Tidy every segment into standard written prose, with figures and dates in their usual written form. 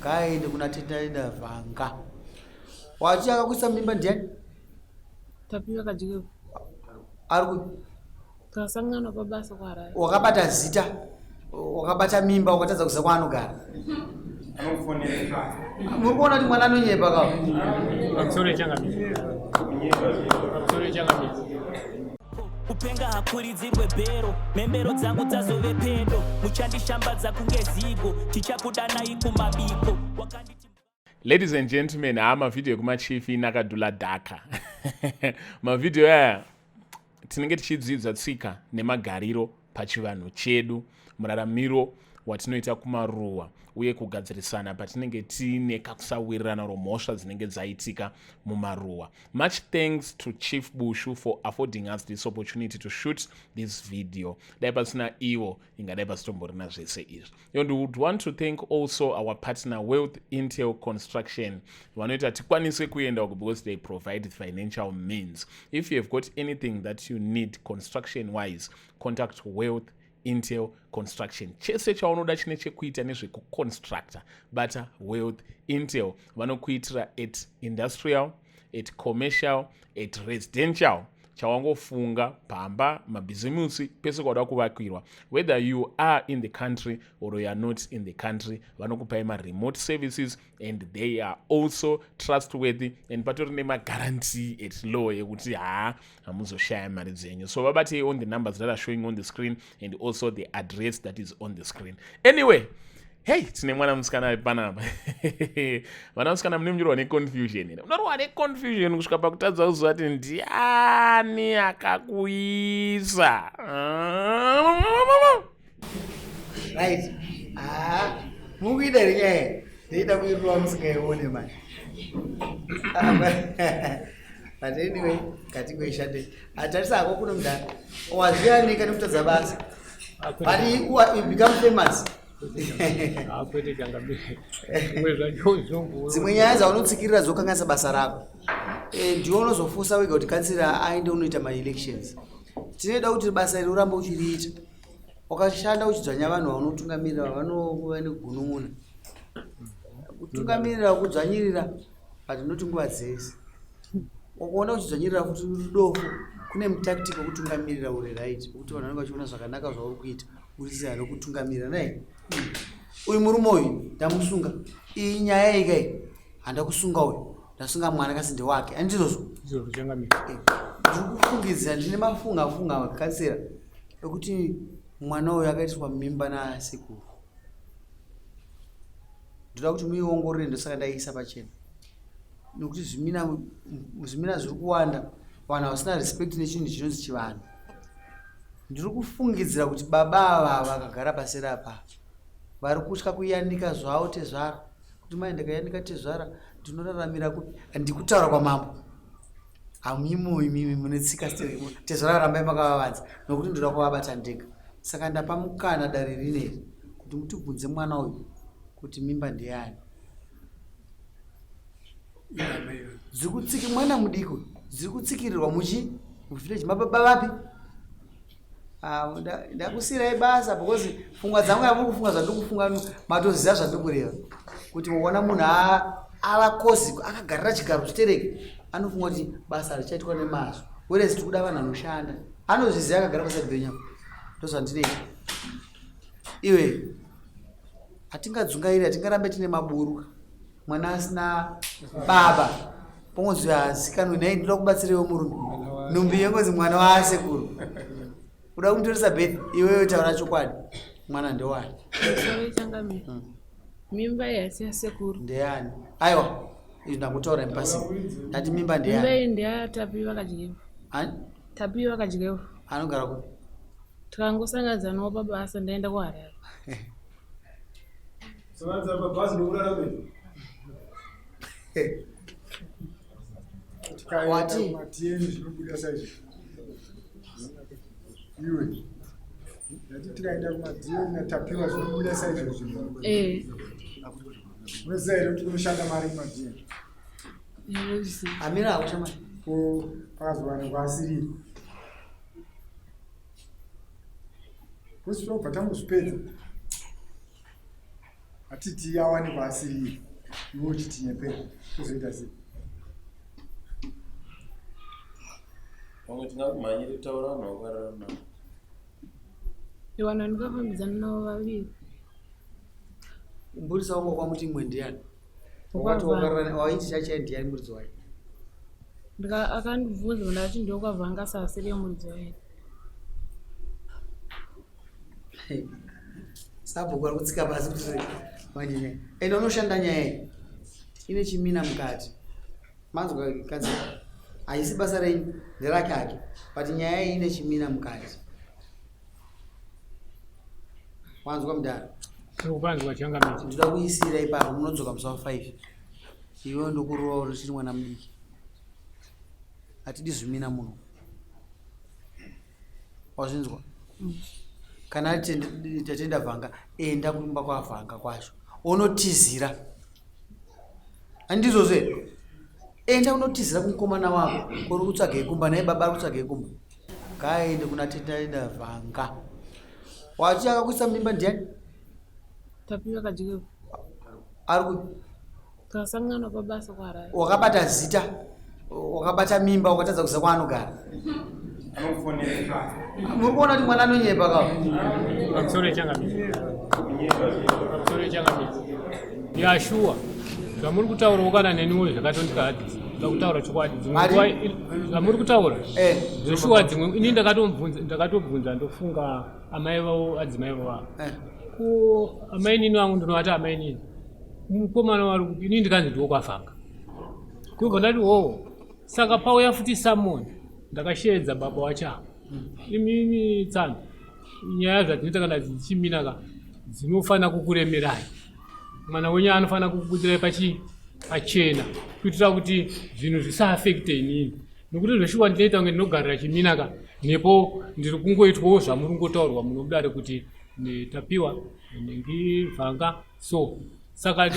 Ngaaende kuna Tendai Vanga. Wati akakuisa mimba ndiani? Tapiwa Kadyekwe. Ari kupi? Takasangana pabasa kuHarare. Wakabata zita, wakabata mimba, wakatadza kuziva kwaanogara. Muri kuona kuti mwana anonyepa ka? Pamusoro yechangamire. Pamusoro yechangamire. Kupenga hakuridzirwe bhero, mhembero dzangu dzazove pedo, muchandishambadza kunge zigo, tichakudanai kumabiko. Wakanditi Ladies and gentlemen, haa mavhidhiyo ekumachief inakadhula dhaka. Mavhidhiyo aya tinenge tichidzidza tsika nemagariro pachivanhu chedu, muraramiro watinoita kumaruwa uye kugadzirisana patinenge tiine kakusawirirana or mhosva dzinenge dzaitika mumaruwa. Much thanks to Chief Bushu for affording us this opportunity to shoot this video. Dai pasina ivo ingadai pasitomborina zvese izvi. And we would want to thank also our partner Wealth Intel Construction vanoita tikwanise kuenda uko because they provide financial means. If you have got anything that you need construction wise, contact Wealth Intel Construction. Chese chaunoda chine chekuita nezvekuconstructa, bata Wealth Intel vanokuitira at industrial, at commercial, at residential. Chawangofunga pamba, mabhizimusi, pese kwauda kuvakirwa, whether you are in the country or you are not in the country, vanokupai maremote services and they are also trustworthy and patori nemaguarantee at law yekuti haa hamuzoshaya mari dzenyu. So vabatei on the numbers that are showing on the screen and also the address that is on the screen. Anyway, hey, tine mwana musikana ari panapa. Vana musikana mune muchirwa neconfusion here? Unorwa neconfusion kusvika pakutadza kuziva kuti ndiani akakuisa. Right. Ah, mukuida here nyaya? Ndeida kuirova musingaione manje. But anyway, ngatingoishande. Atarisa hako kuno mudhara. Wazviyanika nekutadza basa. But you become famous. Dzimwe nyaya dzaunotsikirira dzokanganisa basa rako. Ndiwe unozofosa wega kuti kansira aende unoita maelections. Tinoda kuti basa iri urambe uchiriita. Wakashanda uchidzvanya vanhu vaunotungamirira vanova negunun'una. Kutungamirira kudzvanyirira but not nguva dzese. Ukaona uchidzvanyirira futi uri dofo, kune mutactic wekutungamirira uri right, wekuti vanhu vanenge vachiona zvakanaka zvauri kuita, uri zera rekutungamirira naye. Uyu murume uyu ndamusunga. Iyi nyaya iyi kai handakusunga uyu. Ndasunga mwana kasi ndewake. Handizvozvo? Izvozvo changamire. Ndiri kufungidzira ndine mafunga funga kansera ekuti mwana uyu akaitiswa mimba nasekuru. Ndoda kuti muiongorore, ndosaka ndaiisa pachena. Nokuti zvimina zviri kuwanda, vanhu havasina respect nechinhu chinonzi chivanhu. Ndiri kufungidzira kuti baba ava vakagara paseri apa vari kutya kuyanika zvavo tezvara, kuti mai ndikayanika tezvara ndinoraramira kupi? Ndikutaura kwamambo. Hamimo imimi mune tsika tezvara, rambai makavavanza nokuti ndoda kuvabata ndega. Saka ndapa mukana dare rineri kuti mutibvunze mwana uyu kuti mimba ndeyani. Dziri mwana mudiki dziri kutsikirirwa muchi muvillage mababa vapi? Ndakusiyirai basa because pfungwa dzangu yamuri kufunga zvandiri kufunga matoziva zvandiri kureva. Kuti uona munhu ava kozi akagarira chigaro chitereke anofunga kuti basa richaitwa nemazvo, whereas tiri kuda vanhu vanoshanda. Anozviziva akagara paside penyu apo. Ndozvandinoita. Iwe hatingadzungairi, hatingarambe tine maburu mwana asina baba pongozi azikanwe. Nhai, ndinoda kubatsirewo murume nhumbi yengozi mwana waasekuru uda kumutoresa birth. Iwewe taura chokwadi, mwana ndewani? Sorry changamire. Mimba iyi haisi yasekuru. Ndeyani? Aiwa, izvi ndakutaura mpasi, ndati mimba Mimba ndeyani? iyi ndeyaTapiwa Kadyevu. Ani? Tapiwa Kadyevu. Anogara kupi? Tikangosanganidzanawo pabasa ndaenda kuHarare. Sanganidza pabhazi nokurarama. Wati? Matieni zvinobuda saizvo. Iwe. Ndati tikaenda kumatieni naTapiwa zvinobuda saizvozvo. Eh. Unoziva here kuti kunoshanda mari kumatieni? Ndinoziva. Amira hako shamani. Ko pakazowanikwa asiriri. Kusi tobva tangozvipedza. Hatiti awanikwa asiri iwe uchitinyepera tozoita sei? Pamwe tingakumhanyire kutaura vanhu vakarara navo. Vanhu vandikafambidzana navo vaviri. Mburisa wangu kwamuti imwe ndiyani? Wakati wakarara waiti chachai ndiyani muridzi wayo? Ndika akandibvunza ndakati ndokwavhanga sasiri yemuridzi wayo. Sabhuku ari kutsika pasi kuti manje nyaya. Ende unoshanda nyaya iyi. Ine chimina mukati. Manzwa kanzi haisi basa renyu nderake hake but nyaya iyi ine chimina mukati. Wanzwa mudhara? Ndikupanzwa changamire. Ndinoda kuisira ipapo munodzoka musi wa 5. Iwe ndokurova uchiri mwana mudiki. Hatidi zvimina muno. Wazvinzwa? Kana tatenda vhanga, enda kumba kwavhanga kwacho. Unotizira. Handizvozvo here? Enda unotizira kumukomana wako kuri kutsvaga kumba naye baba ari kutsvaga kumba. Ngaaende kuna tenda vhanga. Wachi akakuisa mimba ndiani? Tapiwa Kadyeko. Ari ku Tasangana pabasa kuHarare. Wakabata zita, wakabata mimba, wakatadza kuziva kwaanogara. Muri kuona kuti mwana anonyepa ka? Pamusoro changamire. Pamusoro changamire. Ya shuwa. Zvamuri kutaurawo kana neniwo zvakatondikahadzisa. Ndoda kutaura chokwadi. Dzimwe nguva zvamuri kutaura. Eh. Zveshuwa dzimwe ini ndakatomubvunza ndakatobvunza ndofunga amai vavo adzimai vavo. Eh. Ko amainini vangu ndinovati amainini. Mukomana wari kupi ini ndikanzi ndiwo kwavhanga. Kubva ndati hoho. Saka pauya futi summon ndakasheedza baba wacho ava. Imimi tsano nyaya zvadzinoita kana dzichimina ka dzinofanira kukuremerai. Mwana wenyu anofanira kukubudirai pachi pachena kuitira kuti zvinhu zvisaafekte inini. Nokuti zveshuwa ndinoita kunge ndinogarira chimina ka nepo ndiri kungoitwawo zvamuri kungotaurwa muno mudare kuti tapiwa nhingi vhanga so saka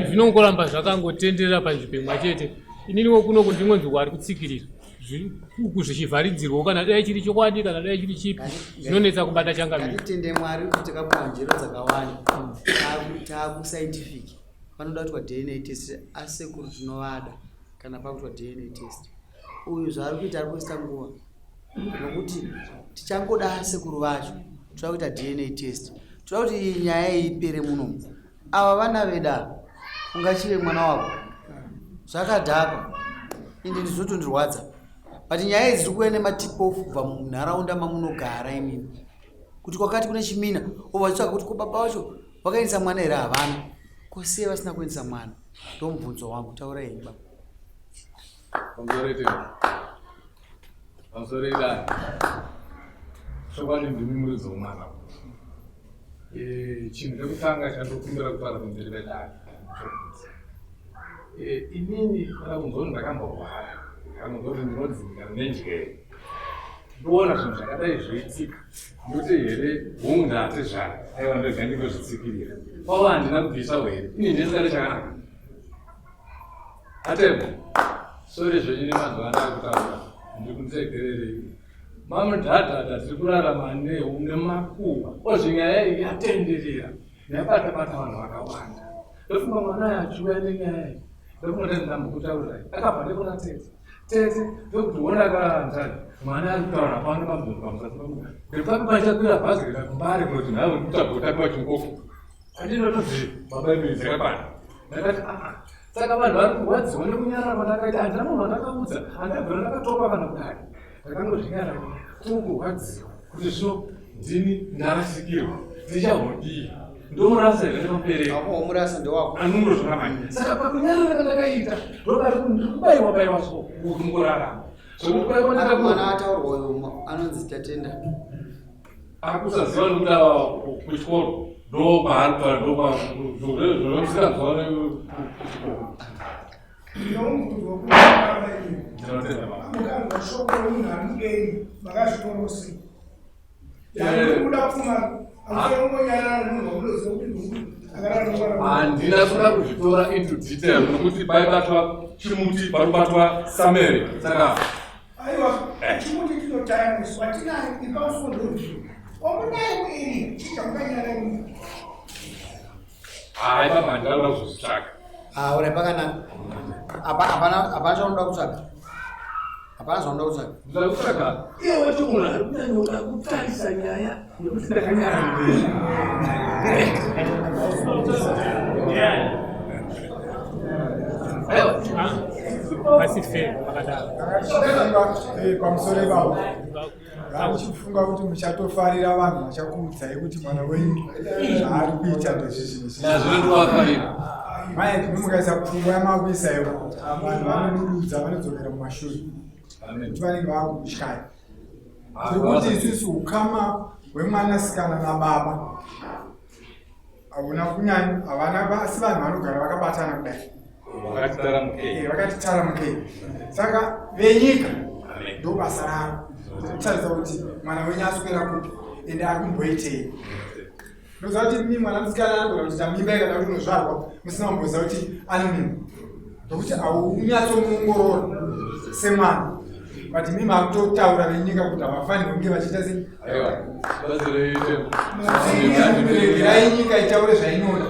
zvinongoramba zvakangotenderera panzvimbo imwe chete ininiwo kunoku ndingonzi wari kutsikirira uku zvichivharidzirwawo kana dai chiri chokwadi kana dai chiri chipi zvinonetsa kubata changamire. Ngatitende Mwari kuti takapuwa njero dzakawanda taakuscientific panoda kuitwa DNA test asekuru tinovada kana pakuitwa DNA test uyu zvaari kuita ari kuisa nguva nokuti tichangoda asekuru vacho toda kuita DNA test toda kuti iyi nyaya iyi ipere muno ava vana veda ungachive mwana wako zvakadhakwa ende ndizotondirwadza but nyaya idzi dziri kuuya nematipofu kubva munharaunda mamunogara imimi kuti kwakati kune chimina obva vachitsvaga kuti ko baba vacho vakaendesa mwana here havana ko sei vasina kuendesa mwana ndomubvunzo wangu taurai henyu baba Pamusoro tete. Pamusoro idai. Chokwadi ndimi muridzi womwana. Eh, chinhu chekutanga chandokumbira kutaura pamberi pedare chokuti eh, inini kana kunzwa kuti ndakamborwara kana kunzwa kuti ndinodzimika nenjere ndoona zvinhu zvakadai zvoitika ndoti here hongu ndatezvara aiwa ndega ndingozvitsikirira pavo handina kubvisawo here ini ndisingade chakanaka Atebo, sorry zvenyu nemanzwa andakutaura, ndiri kundiregererei. Mamudhadhadha tiri kurarama nemakuva ozve nyaya iyi yatenderera yabata bata vanhu vakawanda. Ndofunga mwana uyu achiuya nenyaya iyi ndofunga ndati ndambokutaurirai akabva nekuna tete tete ndokuti wona kaanzani mwana ari kutaura pano pamubvunzo pamusati pamuda ndepano pachakwira bhazi rika kumbare kunoti nhavo ndikutagotapiwa chingoko Andinotozi baba imi dzakakwana. Ndakati ah, ah. Saka vanhu vari kurwadziwa nekunyarara kwandakaita handina munhu wandakaudza handabvira ndakatopa kana kudai. Ndakangozvinyarara kurwadziwa kuti zvino ndini ndarasikirwa ndichahodii ndomurasa here nevabereki wamurasa ndewako anongozvona manje saka pakunyarara kwandakaita ndopari ndikubaiwa baiwa so mukurarama zvekuti kubaiwa mwana ataurwa uyo anonzi Tatenda Akusaziva nekuda kuchikoro ndokwaari kutaura ndokwamusikanzwa kuchikoro. Ndinomukudzwa kuaba ini. Mukanzwa shoko remunhu ari mudenga makazvitora sei? Kuda pfuma amufanira munhu wamunoziva kuti nhubu akarara nomwana. Handina kuda kuzvitora into detail nokuti paibatwa chimuti panobatwa samere saka Aiwa, chimuti chinotaya musi watinaye ipamusoro ndozvo. Wamunaye muiri chicha mukanyara imi. Hayi baba, handina kuzozvitsvaga. Ah, uri pakanaka. Apa hapana hapana chaunoda kutsvaga. Hapana zvaunoda kutsvaga. Ndinoda kutsvaga iye wacho munhu ari kunyanyoda kutarisa nyaya yekuti ndakanyara mberi. Pasi fair pakadaro. Pamusoro ipapo. Ndakuchifunga kuti muchatofarira vanhu vachakuudzai kuti mwana wenyu zvaari kuita ndezvizvi Nazvino ndinovafarira. Mai ndimi mukaisa pfungwa yamakuisa ivo vanhu vanodududza vanodzokera mumashure kuti vanenge vakutyai. Tiri kuti isusu ukama hwemwanasikana nababa hauna kunyanya havana asi vanhu vanogara vakabatana kudai vakati taramukei saka venyika ndo basa ravo kutarisa kuti mwana wenyu aswera kupi ende ari kumboitei ndoziva kuti mi mwana musikana anogona kuita mimba ikada kuti unozvarwa musina kumboziva kuti ane mimba nokuti haunyatsomuongorora semwana but mi makutotaura venyika kuti havafanirwi kunge vachiita sei regerai nyika itaure zvainoda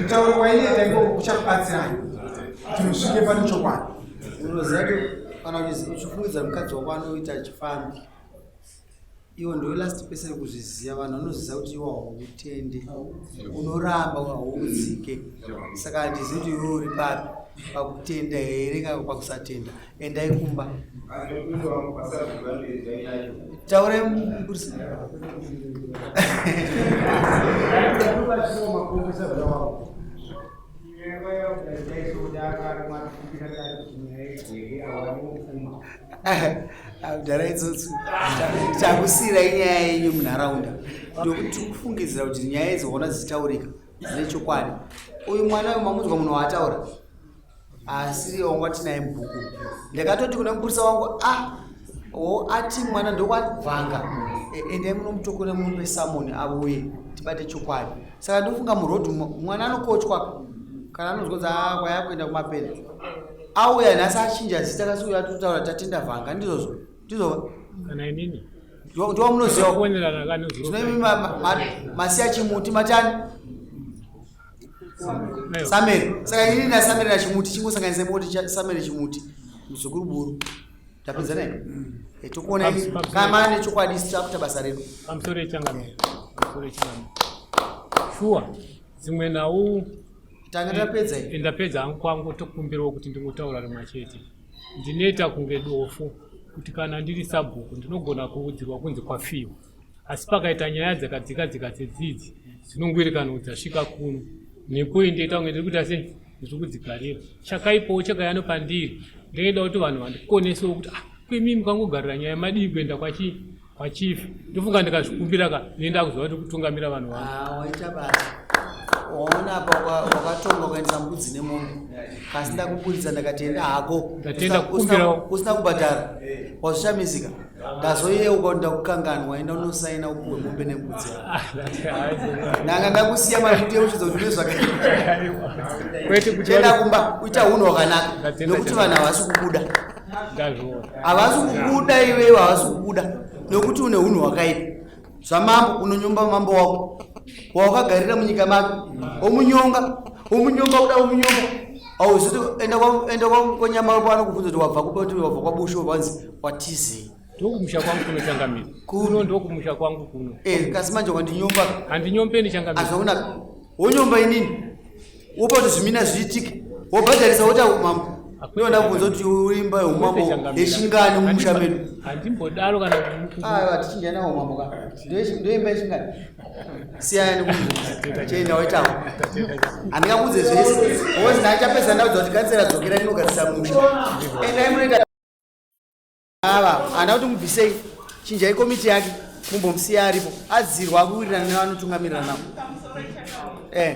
kutaura kwainoita ikoko kuchakubatsirai kuti musvike pane chokwadi unoziva kuti kana uchifungidza mukadzi wako anoita chifambi iwo ndiwe last person kuzviziva vanhu vanoziva kuti iwo hautende unoramba hauudzike saka handizivi kuti iwe uri papi pakutenda here kana pakusatenda endai kumba taurai mupurisa Mdhara itsotsi takusiirai nyaya yenyu munharaunda ndokuti tikufungidzira kuti nyaya idzi waona dzichitaurika dzine chokwadi uyu mwana uyu mamunzwa munhu waataura asiri wanga tinaye mubhuku ndakatoti kune mupurisa wangu a ah, o ati mwana ndokwabvanga e, endai munomutokora mupe samoni avuye tibate chokwadi saka ndofunga muroad mwana anokochwa kana anonzwa kunzi ah, kwaya kuenda kumapena auya nhasi achinja zita kasi uyo atotaura tatenda vhanga ndizvozvo ndizvova kana inini ndowamunoziva kuonerana kanozuro zvinoimi masiya chimuti matani samere saka inini nasamere nachimuti chingosanganisa moti samere chimuti muzukuru buru tapedza naye eh, tokuona kama ane chokwadi isu takuita basa redu pamusoro yechangamire pamusoro yechangamire shuwa dzimwe nhau tanga tapedza eh, ndapedza hangu kwangu tokumbirawo kuti ndingotaura rimwe chete ndinoita kunge dofo kuti kana ndiri sabhuku ndinogona kuudzirwa kunzi kwafiwa asi pakaita nyaya dzakadzika dzika dzedzidzi dzinongwirikana kuti dzasvika kuno nepo indoita kunge ndiri kuita sei ndiri kudzigarira chakaipawo chakayano pandiri ndinoida kuti vanhu vandikonesewo kuti ah kwemii mukangogarira nyaya madii kuenda kwachi kwachief ndofunga ndikazvikumbira ka ndinoenda kuziva kuti kutungamira vanhu vangu ah, waita basa waona apa wakatonga ukaendesa mbudzi nemombe kasi ndakuburitsa ndakatenda hako Ndatenda kukumbirawo. usina kubhadhara wazvishamisika ndazoyeuka kuti ndakukanganwa enda unosaina upuwe mombe nembudzi yako ndanga ndakusiya mari kuti yeuchidza kuti une zvakaenda kumba uita hunhu hwakanaka nokuti vanhu havasi kukuda havasi kukuda iwewe havasi kukuda nokuti une hunhu hwakaipa zvamambo unonyomba mambo wako wawakagarira munyika make womunyonga womunyonga kuda womunyonga auzoti enda kwanyama panokubvunza kuti wabva kupi kuti wabva kwabushu wanzi watizei ndokumusha kwangu kuno changamire kuno ndokumusha kwangu kuno eh kasi manje wandinyomba handinyombeni changamire azvakunaka wonyomba inini wopa kuti zvimina zviitike wobhadharisa wota umambo ndoda kubvunza kuti urimba yeumambo yechingani mumusha medu handimbodaro kana aiwa tichinjana umambo ka ndoimba yechingani siyana nekuza chienda waitawo handingakuudze zvese because ndachapedza ndaudza kuti kansera dzokera ndinogadzisa musha endai munoita ava handa kuti mubvisei chinjai komiti yake mumbomusiya aripo adzirwa akuwirirana nevanotungamirira navo eh.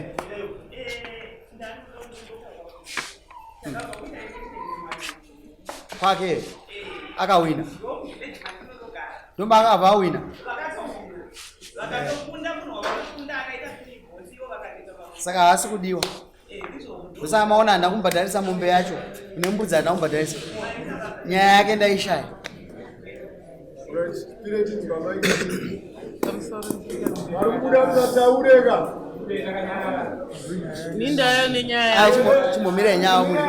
Kwake akawina ndomba akabva awina saka haasi kudiwa ndosaka maona handina kumubhadharisa mombe yacho nembudzi handina kumubhadharisa nyaya yake ndaishaya Vari kubuda musataureka. Nindayo nenyaya. Ah, chimbomirai nyaya muri.